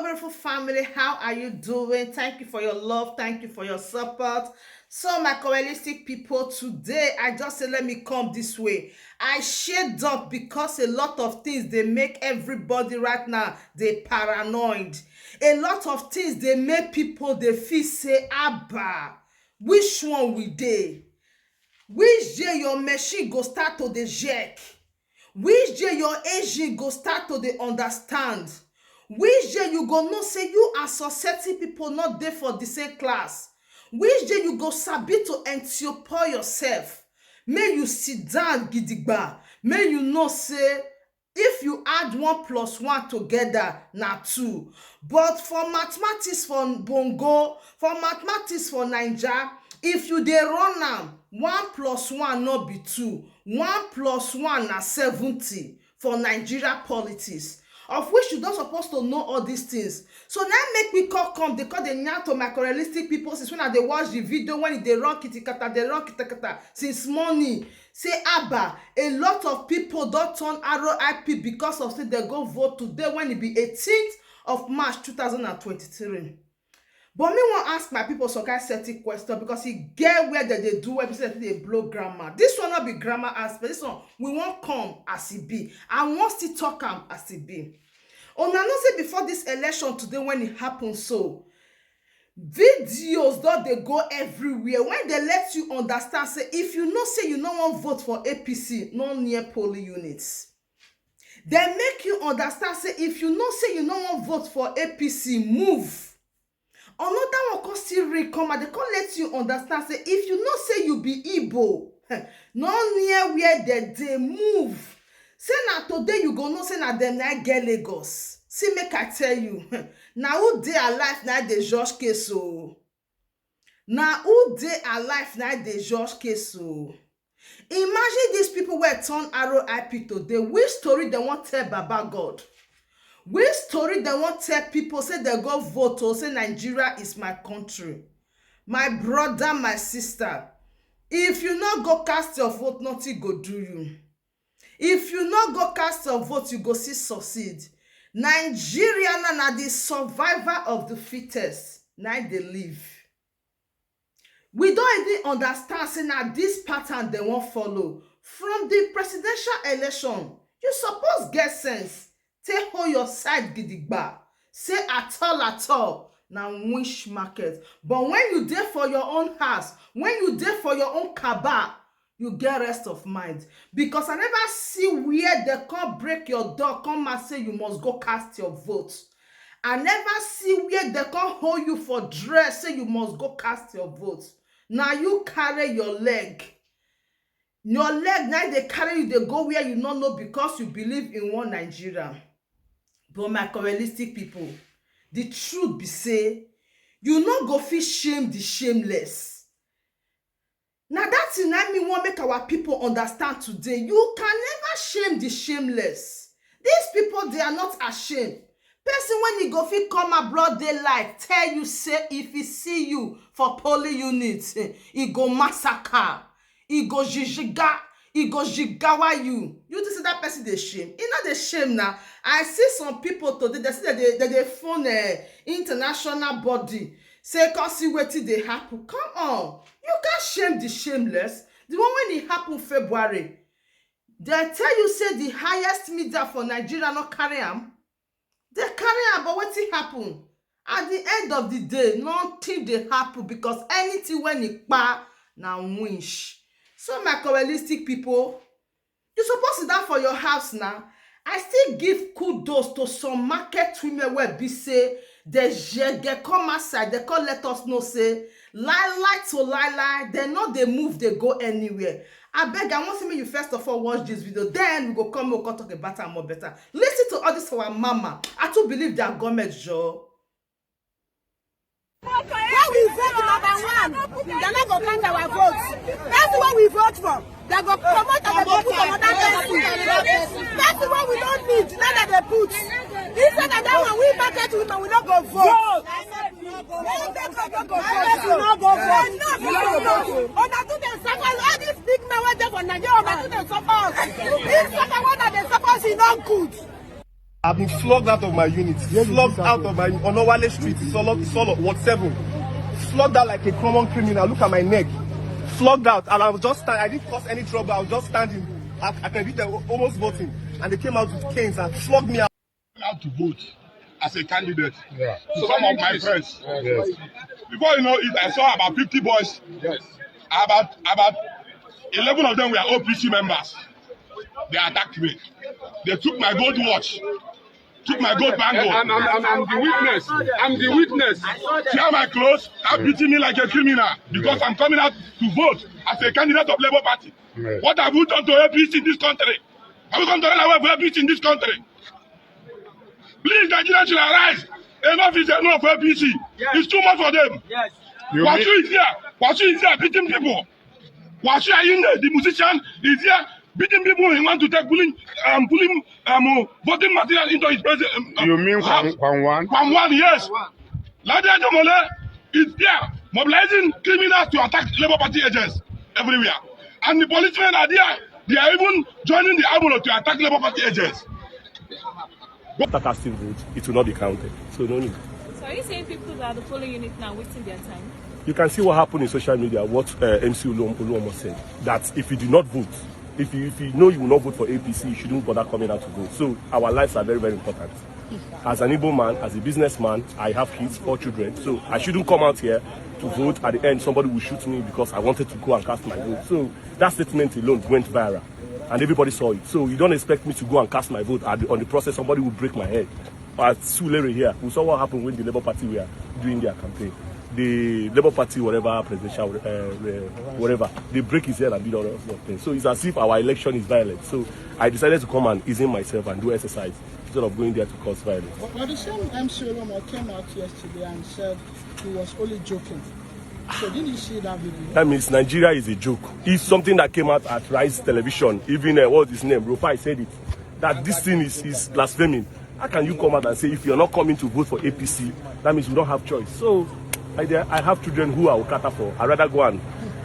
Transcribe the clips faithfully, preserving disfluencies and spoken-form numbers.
beautiful family, how are you doing? Thank you for your love. Thank you for your support. So, my Korelistic people, today I just say let me come this way. I shade up because a lot of things they make everybody right now they paranoid. A lot of things they make people they feel say, "Abba, which one we dey? Which day your machine go start to the jerk? Which day your engine go start to the understand? Which day you go know say you and society people not there for the same class? Which day you go sabi to ensure yourself? May you sit down gidigba. May you know say if you add one plus one together, na two. But for mathematics for Bongo, for mathematics for Naija, if you dey run am, one plus one no be two. One plus one na seventy for Nigeria politics. Of which you don't supposed to know all these things. So now make me call come, they call the nyan to my Korelistic people since when I dey watch the video when they run kitikata, they run kitakata since morning. Say, "Abba, a lot of people don't turn R I P because of say they go vote today when it be eighteenth of March two thousand and twenty-three." But me wan ask my people some kind certain question because e get where they dey do where people say they blow grammar. This one not be grammar aspect. This one we won't come as it be. I won't still talk am as it be. Una know say before this election today when it happened so, videos don dey go everywhere when they let you understand say if you know say you no wan vote for A P C, no near polling units. They make you understand say if you know say you no wan vote for A P C, move. Another one come still read come out, they come let you understand say if you know say you be Igbo, no near where they dey, move. Say na today you go know say na dem na get Lagos. See, make I tell you, na who dey alive na dey judge case o. Na who dey alive na dey judge case o. Imagine these people wey turn R I P today. Which story they wan tell Baba God? Which story they wan tell people say they go vote or say Nigeria is my country? My brother, my sister, if you no go cast your vote, nothing go do you. If you no go cast your vote, you go see succeed. Nigeria na, na the survivor of the fittest. Now they live. We don't even understand say na this pattern they won't follow. From the presidential election, you suppose get sense. Take hold your side gidigba. Say at all, at all, na wish market. But when you dey for your own house, when you dey for your own cabal, you get rest of mind. Because I never see where they come break your door, come and say you must go cast your vote. I never see where they come hold you for dress, say you must go cast your vote. Now you carry your leg. Your leg now they carry you, they go where you not know because you believe in one Nigeria. But my Korelistic people, the truth be say, you no go fit shame the shameless. Now that thing I mean won't make our people understand today. You can never shame the shameless. These people, they are not ashamed. Person when he go fit come abroad daylight, tell you say if he see you for polling unit, eh, he go massacre, he go jijiga, he go jigawa you. You think say that person they shame? He not the shame now. I see some people today, they say that they, that they phone a international body. Say, come see wetin dey happen. Come on. You can't shame the shameless. The one when it happened February, they tell you say the highest media for Nigeria not carry am. They carry am, but wetin happen? At the end of the day, nothing dey happen because anything when it pa na wish. So my Korelistic people, you suppose sit down for your house now. I still give kudos to some market women where be say they jege come outside, they come let us know say lie lie to lie lie, they know they move, they go anywhere. I beg, I want to see you first of all watch this video, then we go come, we go talk about am more better. Listen to all this our mama. I too believe their government, Joe. When we vote number one, they no go count our votes. That's what we vote for. They go promote and they go put another person. That's what we don't need. Now that they put. Instead of that one, we market women, we no go vote. Vote. We no go vote. We no go vote. We no go vote. Una too dey suffer. All these big men wey dey for Nigeria, una too dey suffer. This suffer one that dey suffer, e no good. I've been flogged out of my unit, flogged out of my Onowale Street, Solo, Solo, Ward seven. Flogged out like a common criminal. Look at my neck. Flogged out, and I was just stand. I didn't cause any trouble. I was just standing. I, I can reach the almost voting, and they came out with canes and flogged me out. Out to vote as a candidate. Yeah. So some of my friends. Yes. Before you know it, I saw about fifty boys. Yes. About about eleven of them were O P C members. They attacked me. They took my gold watch, took my gold bangle. I'm, I'm, I'm, I'm the witness. I'm the witness. Tear my clothes, start beating me like a criminal because I'm coming out to vote as a candidate of Labour Party. What have we done to A P C in this country? Are we going to run away from A P C in this country? Please, Nigeria should arise. Enough is enough for A P C. It's too much for them. Yes. Wasiu is here. Wasiu is here beating people. Wasiu Ayinde, the musician, is here beating people. He want to take pulling, um, pulling, um, uh, voting material into his presence. Um, um, You mean house. Kwan, Kwan One? Kwan One, yes. Ladi Ajamole is there mobilizing criminals to attack Labour Party agents everywhere. And the policemen are there. They are even joining the army to attack Labour Party agents. That casting vote, it will not be counted. So no need. So are you saying people that are the polling unit now wasting their time? You can see what happened in social media, what, uh, M C Oluomo said, that if you do not vote, if you, if you know you will not vote for A P C, you shouldn't bother coming out to vote. So our lives are very, very important. As an Igbo man, as a businessman, I have kids, four children. So I shouldn't come out here to vote. At the end, somebody will shoot me because I wanted to go and cast my vote. So that statement alone went viral, and everybody saw it. So you don't expect me to go and cast my vote at the, on the process. Somebody will break my head. At Surulere here, we saw what happened when the Labour Party were doing their campaign. The Labour Party, whatever presidential, uh, uh, whatever, they break his head and did all those things. So it's as if our election is violent. So I decided to come and ease myself and do exercise instead of going there to cause violence. But, but the same M C Oluomo came out yesterday and said he was only joking. So didn't you see that video? That means Nigeria is a joke. It's something that came out at Rise Television. Even, uh, what's his name? Rufai said it. That this thing is, is blaspheming. How can you come out and say if you're not coming to vote for A P C, that means we don't have choice? So I, I have children who I will cater for. I'd rather go and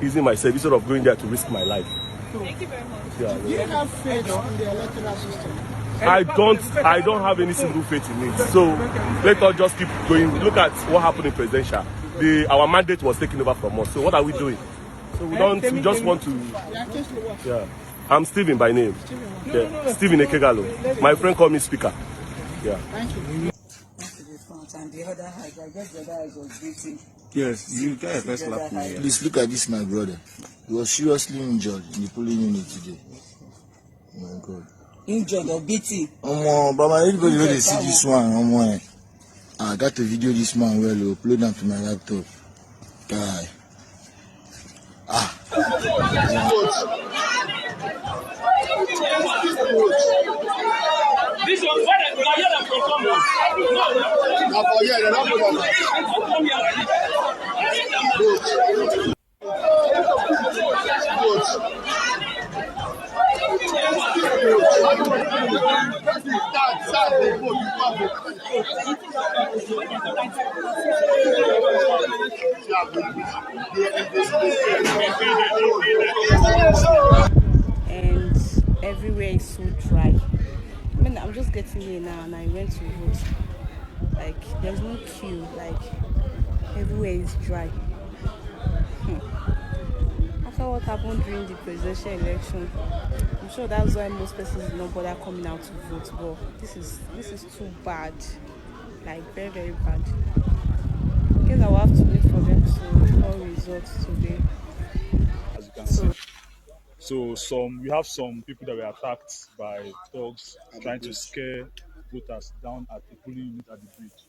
easy myself instead of going there to risk my life. Thank you very much. Yeah. Do you have faith in the electoral system? I don't, I don't have any single faith in it. So let us just keep going. Look at what happened in presidential. The, our mandate was taken over from us. So what are we doing? So we don't, we just want to. Yeah. I'm Stephen by name. Yeah. Stephen Ekegalo. My friend called me speaker. Yeah. Thank you. And the other eye, I guess the other eye was beating. Yes, you get a first slap me. Please look at this, my brother. He was seriously injured in the polling unit today. Oh my God. Injured or beaten? Omo, but my, anybody wey dey see this one, omo, eh. I got to video this man well, oh, upload am to my laptop. Guy. Ah. This one, where the, na here dem for come o. No, no. Na for here, dem don put am. Dem for come here like this. Good. Good. And everywhere is so dry. I mean, I'm just getting here now and I went to vote. Like, there's no queue. Like, everywhere is dry. Hmm. After what happened during the presidential election, I'm sure that's why most persons did not bother coming out to vote. But this is, this is too bad. Like, very, very bad. I guess I will have to wait for them to call results today. As you can see. So some, we have some people that were attacked by thugs trying to scare voters down at the polling unit at the bridge.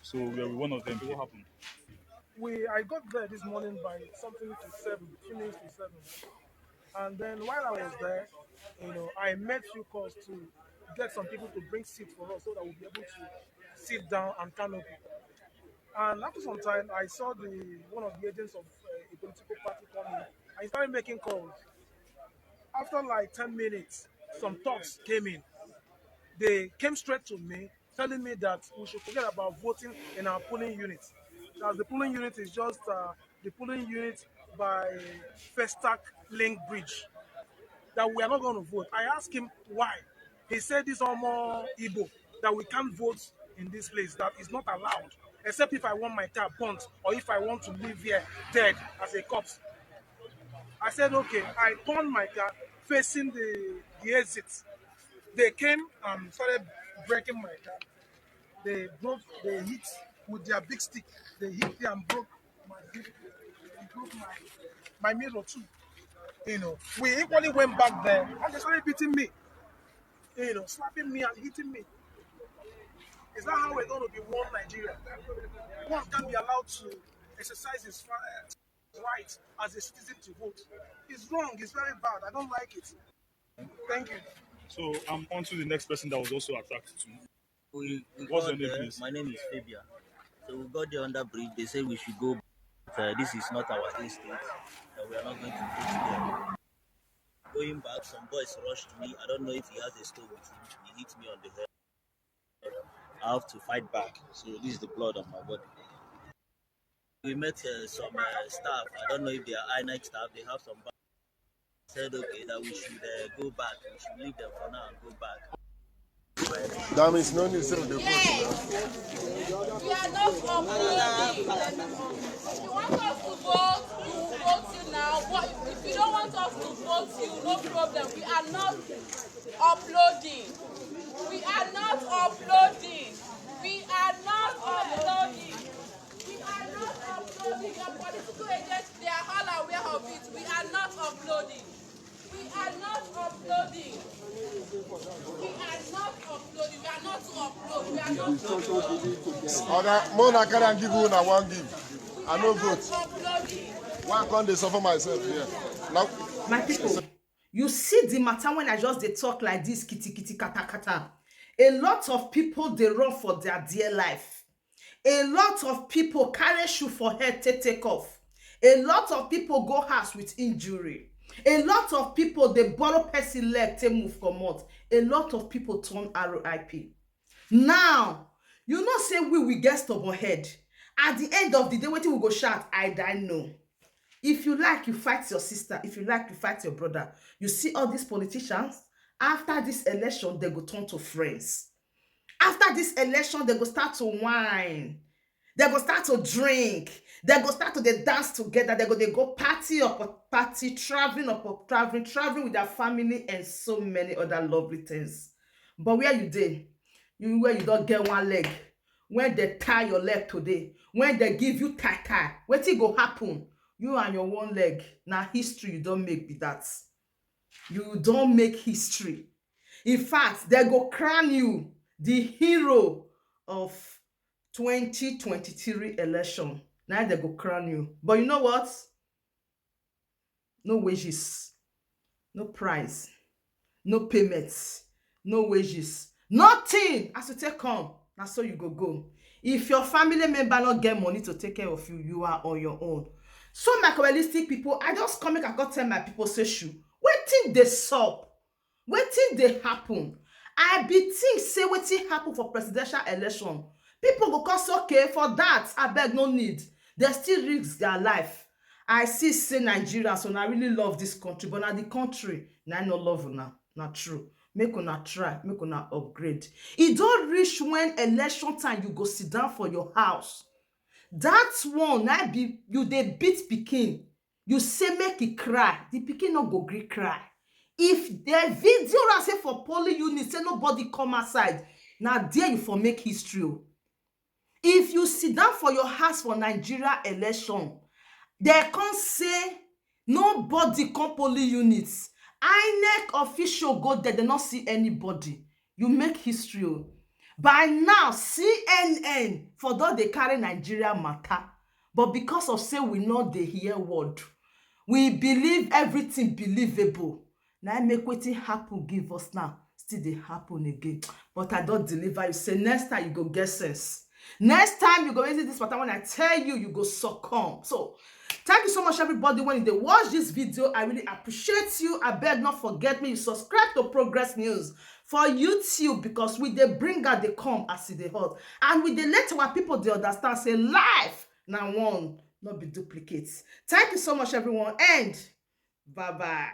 So we are one of them. What happened? We, I got there this morning by something to seven, few minutes to seven. And then while I was there, you know, I met few calls to get some people to bring seats for us so that we'll be able to sit down and canopy. And after some time, I saw the, one of the agents of, uh, a political party coming, and he started making calls. After, like, ten minutes, some thugs came in. They came straight to me, telling me that we should forget about voting in our polling unit. As the polling unit is just, uh, the polling unit by Festac Link Bridge, that we are not going to vote. I asked him why. He said this Omo Igbo. that we can't vote in this place, that is not allowed, except if I want my car burnt or if I want to live here dead as a corpse. I said, "Okay." I turned my car facing the, the exit. They came and started breaking my car. They broke, they hit with their big stick. They hit me and broke my, broke my, my mirror too. You know, we equally went back there and they started beating me. You know, slapping me and hitting me. Is that how we're going to be one Nigeria? One can't be allowed to exercise his right as a citizen to vote. It's wrong. It's very bad. I don't like it. Thank you. So I'm on to the next person that was also attacked too. We, we What's got your name, there. Please? My name is Fabian. So we got there under bridge. They said we should go. Uh, this is not our estate. That we are not going to go there. Going back, some boys rushed me. I don't know if he has a stone with him. He hit me on the head. I have to fight back. So this is the blood on my body. We met uh, some uh, staff. I don't know if they are INEC staff. They have some. Said, okay, that we should uh, go back. We should leave them for now and go back. That means no need to save the vote. We are not uploading. If you want us to vote, we will vote you now. But if you don't want us to vote you, no problem. We are not uploading. We are not uploading. We are not uploading. We are not uploading. Your political agents, they are all aware of it. We are not uploading. We are not uploading. We are not uploading. We are not to upload. We are not uploading. Oga, more na carry and give una one give. I no vote. Uploading. Why I come dey suffer myself here? Now, My people, you see the matter when I just dey talk like this, kitty kitty kata kata. A lot of people dey run for their dear life. A lot of people carry shoe for head take take off. A lot of people go house with injury. A lot of people dey borrow person leg take move comot. A lot of people turn R I P. Now, you know say we we get stubborn head. At the end of the day, wetin we go shout, "I die no." If you like, you fight your sister. If you like, you fight your brother. You see all these politicians, after this election, they go turn to friends. After this election, they go start to whine. They go start to drink. They go start to dey dance together. They go dey go party up party, traveling up traveling, traveling with their family and so many other lovely things. But where you dey? You where you don get one leg. When they tie your leg today, when they give you tie tie, wetin go happen? You and your one leg, na history you don make be that. You don make history. In fact, they go crown you the hero of twenty twenty-three election. Now they go crown you. But you know what? No wages, no price, no payments, no wages, nothing. As you take come, na so you go go. If your family member no get money to take care of you, you are on your own. So my capitalistic people, I just come make I come tell my people say, "Shoo, wetin dey sup? Wetin dey happen?" I be think say wetin happen for presidential election, people go come say, "Okay, for that, abeg, no need." They still risk their life. I see say Nigerians, so I really love this country, but na the country na I no love una. Na true. Make una try, make una upgrade. E don reach when election time you go sit down for your house. That one na be you dey beat pikin. You say make e cry, the pikin no go gree cry. If the video na say for polling unit say nobody come outside, na there you for make history o. If you sit down for your house for Nigeria election, they come say nobody come polling units. INEC official go there, they no see anybody. You make history o. By now, C N N for don dey carry Nigeria matter. But because of say we no dey hear word, we believe everything believable. Na im make wetin happen give us now still dey happen again. But I don deliver you say next time you go get sense. Next time you go visit this matter when I tell you, you go succumb. So thank you so much, everybody. When you dey watch this video, I really appreciate you. I beg not forget me, you subscribe to Progress News for YouTube because we dey bring out the come as e dey hot. And we dey let our people dey understand say life na one, not be duplicate. Thank you so much, everyone, and bye bye.